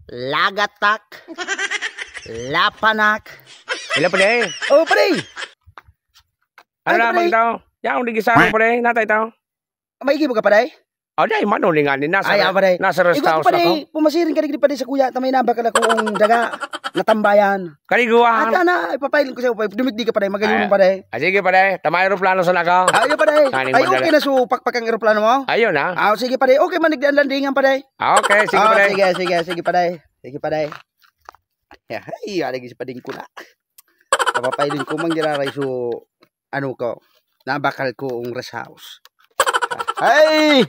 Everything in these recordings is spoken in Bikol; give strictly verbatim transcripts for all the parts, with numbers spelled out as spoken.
Lagatak. Lapanak. Hello, pare. Oh, pare. Ano Ay, lang, pare. Magtaw? Yan, ang digisaro, pare. Natay tao. May igibo ka, pare? Oh, di, mano, linganin. Nasa, Ay, ah, pare. Nasa rest Igo, house pare, ako. Pumasiring ka digdi, pare, sa kuya. Tamay na, bakal akong daga. Natambayan. Kaliguan. Ata na, ipapailin ko sa'yo, pare. Dumigdi ka, pare. Magayon, Ay. Pare. Ah, sige, pare. Tamay aeroplano sa nagaw. Ah, iyo, pare. Kaning Ay, madali. Okay na, supak-pak ang aeroplano mo? Ayun, ha? Ah, sige, pare. Okay, man, nagdi ang landingan, pare. Ah, okay. Sige, Ah, pare. Sige, sige, sige, pare. Sige, pare. Ay, alagi si pading ko na. Napapailin ko, manggiraray, so, ano ko, nabakal ko ang rest house. Ay!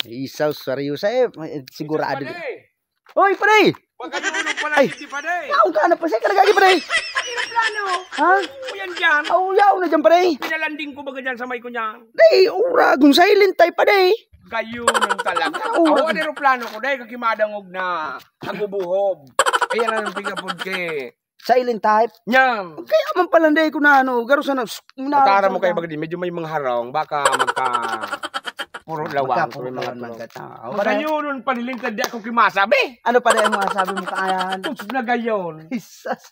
Isaw, seryoso, eh. Sigurado. Pare! Hoy, pare! Pagkayuno pala, Ay! Hindi, pare! Yaon ka na, pare! Saan ka nagagi, pare? Ang aeroplano! Ha? Oo, yan dyan. Oh, yaon na dyan, pare! Pinalanding ko baga dyan sa may ko niyan. Di, ura, kung silent type, pare! Gayunon talaga. Oo. Ako, ang aeroplano ko, dahil kakimadangog na, hagubuhob. Ayan ang pigapod ke. Silent type? Yan. Kaya man pala, hindi ko na, ano, garo sana, s-, na, Matara mo sana. Kayo, bagdi, medyo may mga harong, baka magka-, puro lawang, Magka-, puro may mga lawang, tulog. Magka-, ah, Ang okay. Gayunon, panilintad, di ako kimasabi. Ano pa rin ang masabi mo, kaayan? Sus, na gayon. Jesus.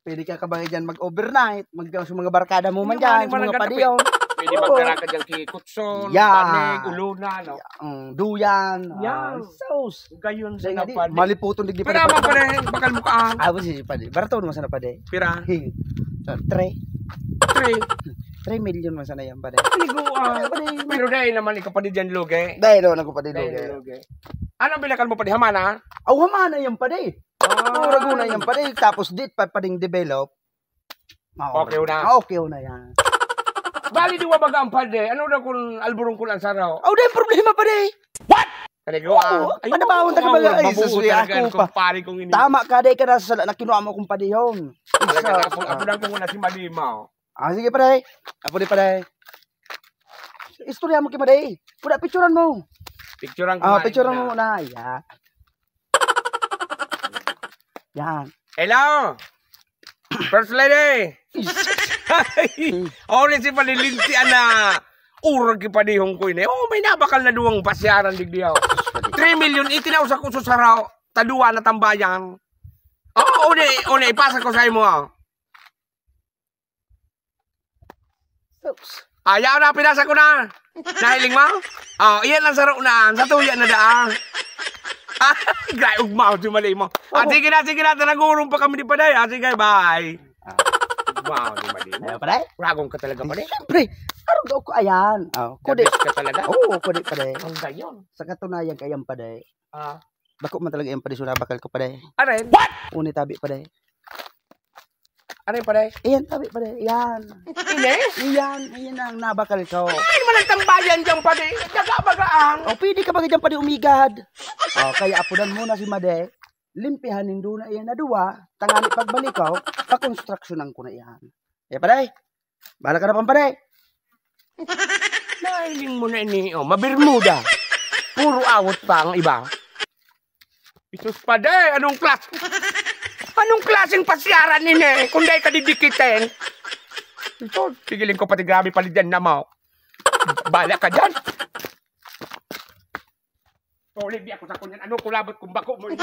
Pwede ka kabangay dyan mag-overnight, mag-, sa mga barkada mo man Yung dyan, mga sa mga barangay, padiyaw. Pwede Oo. Magkarakad dyan kikutson, Yan. Panig, uluna, no? Mm, duyan. Yan. Ah, sus. Gayon sa Dahil nga di, napadi. Maliputon digdi Pero pala, ama pala. Pare, bakal mo ka. Ah, wala si padi. Barato naman sana padi. Pira? Hi. So, three. Three. Three million man sana yan, padi. Paliguan. Padi, padi. Pero dahil naman ikaw padi dyan, lugi. Dahil naman ako padi, Dahil lugi. Lugi. Ano bilakal mo padi? Hamana? Aw, hamana yan, padi. Ah. Puro guna yan, padi. Tapos dit pa, pading develop. Oo. Okay na. Okay na yan. Bali, di wa baga ang padi. Ano na kung alburong ko lang saraw? Aw, dahil problema, padi. What? Kaligo, ah. Oo, Ay, panabawon ta ka baga, ay, mabuo sus, talaga ako ang pa. Kumpare kong ini. Tama ka, dahil ka na sa sala na kinuha mo kong padihon. Talaga Isa. Na, apo, apo lang ko muna si Malima, oh. Ah, sige, pare. Apo di, pare. Istorya mo kay Madi. Pura picturean mo. Picturean ko Ah, nga, picturean ina. Mo muna. Yeah. Yan. Hello! First lady! Only si palilintian na urag kipadihon ko ini. Oh, may nabakal na duwang pasyaran digdi, oh. Three million, itinaw sa kuso saraw. Taduwa na tambayan. Oh, uni, uni, ipasa ko sa imo, oh. Oops. Ayaw na, pinasa ko na. Nahiling mo? Oh, iyan lang saro na. Sa tuya na daan. Gray, ugmaw, si Madi mo. Ah, Oo. Sige na, sige na. Tanagurong pa kami ni Paday. Ah, sige, bye. Ah. Ugmaw, si Madi mo. Ayaw, Paday? Ragong ka talaga, Paday. Siyempre. Araw daw ko, ayan. Oh, The kundi. Best ka talaga. Oo, kundi, Paday. Ang gayon. Sa katunayan, kayang Paday. Ah. Bako man talaga yung Paday, so nabakal ko, Paday. Aray. What? Uni tabi, Paday. Ano yung pare? Iyan, tabi, pare. Iyan. Ini? Iyan, iyan ang nabakal ko. Ay, naman ang tambayan dyan, pare. Daga-baga ang. O, pwede ka ba dyan, pare, umigad? O, kaya apunan mo na si Made. Limpihan nindo na iyan na duwa. Tangali pagbalik ko, pakonstruksyonan ko na iyan. Eh, pare. Bahala ka na, pang pare. Nahiling mo na ini, oh, mabermuda. Puro awot pa ang iba. Isus pa de, anong klas-, anong klaseng pasyaran ini? Kung dai ka didikitin. Ito, tigiling ko pati grabe palidan na mo. Bala ka dyan. Tuloy, di ako sa kunyan. Ano, kulabot kung bako mo ini?